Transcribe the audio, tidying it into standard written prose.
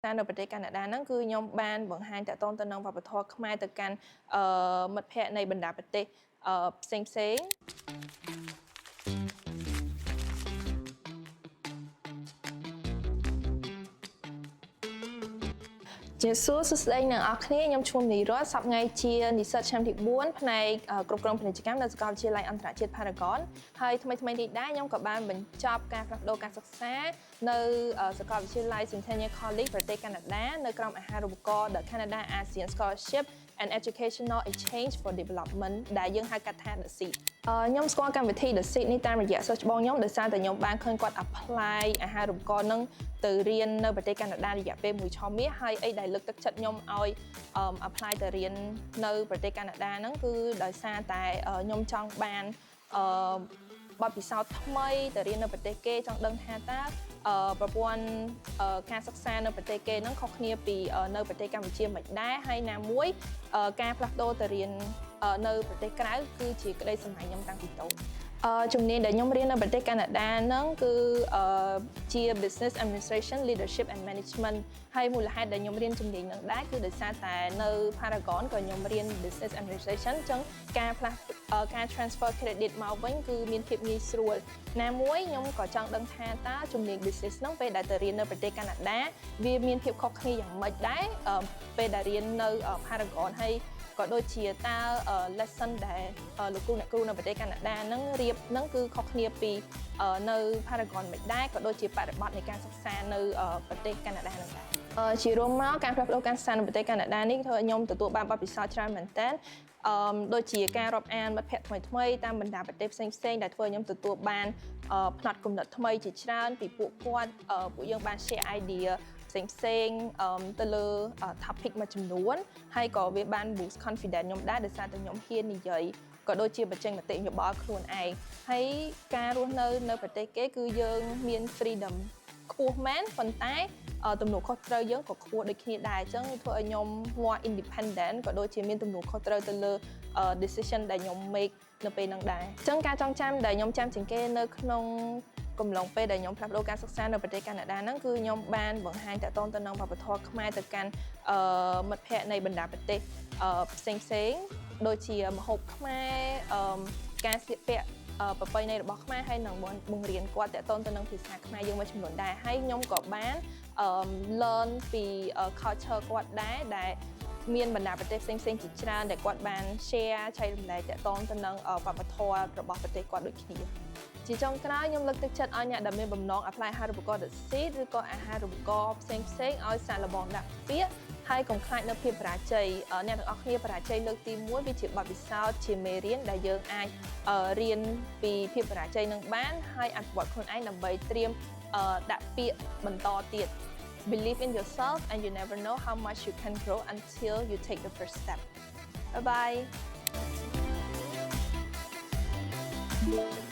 នៅប្រទេសកាណាដាហ្នឹងគឺខ្ញុំបានបង្ហាញតាក់ទងទៅនឹងវប្បធម៌ខ្មែរទៅកាន់មិត្តភ័ក្តិនៃបណ្ដាប្រទេសផ្សេងផ្សេងជាសួរសួស្តីអ្នកនរគ្នាខ្ញុំឈ្មោះនីរតសប្តាហ៍ថ្ងៃជានិស្សិតឆ្នាំទី4ផ្នែកគ្រប់គ្រងពាណិជ្ជកម្មនៅសាកលវិទ្យាល័យអន្តរជាតិ Paragon ហើយថ្មីថ្មីនេះដែរខ្ញុំក៏បានបញ្ចប់ការផ្លាស់ប្ដូរការសិក្សានៅសាកលវិទ្យាល័យ Centennial College ប្រទេសកាណាដានៅក្រោមអាហារូបករណ៍ The Canada ASEAN Scholarship and Educational Exchange for Development ដែលយើងហៅកាត់ថា The SEED។ ខ្ញុំស្គាល់កម្មវិធី The SEED នេះតាមរយៈសិស្សច្បងខ្ញុំដោយសារតែខ្ញុំបានឃើញគាត់ apply អាហារូបករណ៍នឹងទៅរៀននៅប្រទេសកាណាដារយៈពេលមួយឆមាសហើយអីដែលលើកទឹកចិត្តខ្ញុំឲ្យ apply ទៅរៀននៅប្រទេសកាណាដាហ្នឹងគឺដោយសារតែខ្ញុំចង់បានបទពិសោធន៍ថ្មីទៅរៀននៅប្រទេសគេចង់ដឹងថាតើប្រព័ន្ធការសិក្សានៅប្រទេសគេហ្នឹងខុសគ្នាពីនៅប្រទេសកម្ពុជាមិនដែរហើយណាមួយការផ្លាស់ប្ដូរទៅរៀននៅប្រទេសក្រៅគឺជាក្តីស្រមៃខ្ញុំតាំងពីតូចជំនាញដែលខ្ញុំរៀននៅប្រទេសកាណាដាហ្នឹងគឺជា Business Administration, Leadership and Management ហើយមូលហេតុដែលខ្ញុំរៀនជំនាញហ្នឹងដែរគឺដោយសារតែនៅ Paragon ក៏ខ្ញុំរៀន Business Administration អញ្ចឹងការផ្លាស់ការ transfer credit មកវិញគឺមានភាពងាយស្រួលណាមួយខ្ញុំក៏ចង់ដឹងថាតើជំនាញ business ហ្នឹងពេលដែលទៅរៀននៅប្រទេសកាណាដាវាមានភាពខុសគ្នាយ៉ាងម៉េចដែរពេលដែលរៀននៅ Paragon ហើយក៏ដូចជាតើ lesson ដែលលោកគ្រូអ្នកគ្រូនៅប្រទេសកាណាដាហ្នឹងរៀបហ្នឹងគឺខុសគ្នាពីនៅ Paragon មិនដែរក៏ដូចជាបរិបទនៃការសិក្សានៅប្រទេសកាណាដាហ្នឹងដែរជារួមមកការផ្លាស់ប្ដូរការសិក្សានៅប្រទេសកាណាដានេះធ្វើឲ្យខ្ញុំទទួលបានបទពិសោធន៍ច្រើនមែនទែនដូចជាការរាប់អានមិត្តភ័ក្តិថ្មីថ្មីតាមបណ្ដាប្រទេសផ្សេងផ្សេងដែលធ្វើឲ្យខ្ញុំទទួលបានផ្នត់គំនិតថ្មីជាច្រើនពីពួកគាត់ពួកយើងបាន share idea ផ្សេងផ្សេងទៅលើ topic មួយចំនួនហើយក៏វាបាន boost confidence ខ្ញុំដែរដោយសារតែខ្ញុំហ៊ាននិយាយក៏ដូចជាបញ្ចេញមតិយោបល់ខ្លួនឯងហើយការរស់នៅនៅប្រទេសគេគឺយើងមាន freedom ខ្ពស់មែនប៉ុន្តែទំនួលខុសត្រូវយើងក៏ខ្ពស់ដូចគ្នាដែរអញ្ចឹងធ្វើឲ្យខ្ញុំ more independent ក៏ដូចជាមានទំនួលខុសត្រូវទៅលើ decision ដែលខ្ញុំ make នៅពេលហ្នឹងដែរអញ្ចឹងការចងចាំដែលខ្ញុំចាំជាងគេនៅក្នុងកំឡុងពេលដែលខ្ញុំផ្លាស់ប្ដូរការសិក្សានៅប្រទេសកាណាដាហ្នឹងគឺខ្ញុំបានបង្ហាញតាក់ទងទៅនឹងវប្បធម៌ខ្មែរទៅកាន់មិត្តភ័ក្តិនៃបណ្ដាប្រទេសផ្សេងផ្សេងដូចជាម្ហូបខ្មែរការស្លៀកពាក់ប្រពៃណីរបស់ខ្មែរហើយនឹងបង្រៀនគាត់តាក់ទងទៅនឹងភាសាខ្មែរយើងមួយចំនួនដែរហើយខ្ញុំក៏បាន learn ពី culture គាត់ដែរដែលមានបណ្ដាប្រទេសផ្សេងៗជាច្រើនដែលគាត់បាន share ចែករំលែកតាក់ទងទៅនឹងវប្បធម៌របស់ប្រទេសគាត់ដូចគ្នាជាចុងក្រោយខ្ញុំលើកទឹកចិត្តឲ្យអ្នកដែលមានបំណង apply អាហារូបករណ៍ The SEED ឬក៏អាហារូបករណ៍ផ្សេងផ្សេងឲ្យសាកល្បងដាក់ពាក្យហើយកុំខ្លាចនៅភាពបរាជ័យអ្នកទាំងអស់គ្នាបរាជ័យលើកទី1វាជាបទពិសោធន៍ជាមេរៀនដែលយើងអាចរៀនពីភាពបរាជ័យនឹងបានហើយអភិវឌ្ឍខ្លួនឯងដើម្បីត្រៀមដាក់ពាក្យបន្តទៀត Believe in yourself, and you never know how much you can grow until you take the first step. Bye bye.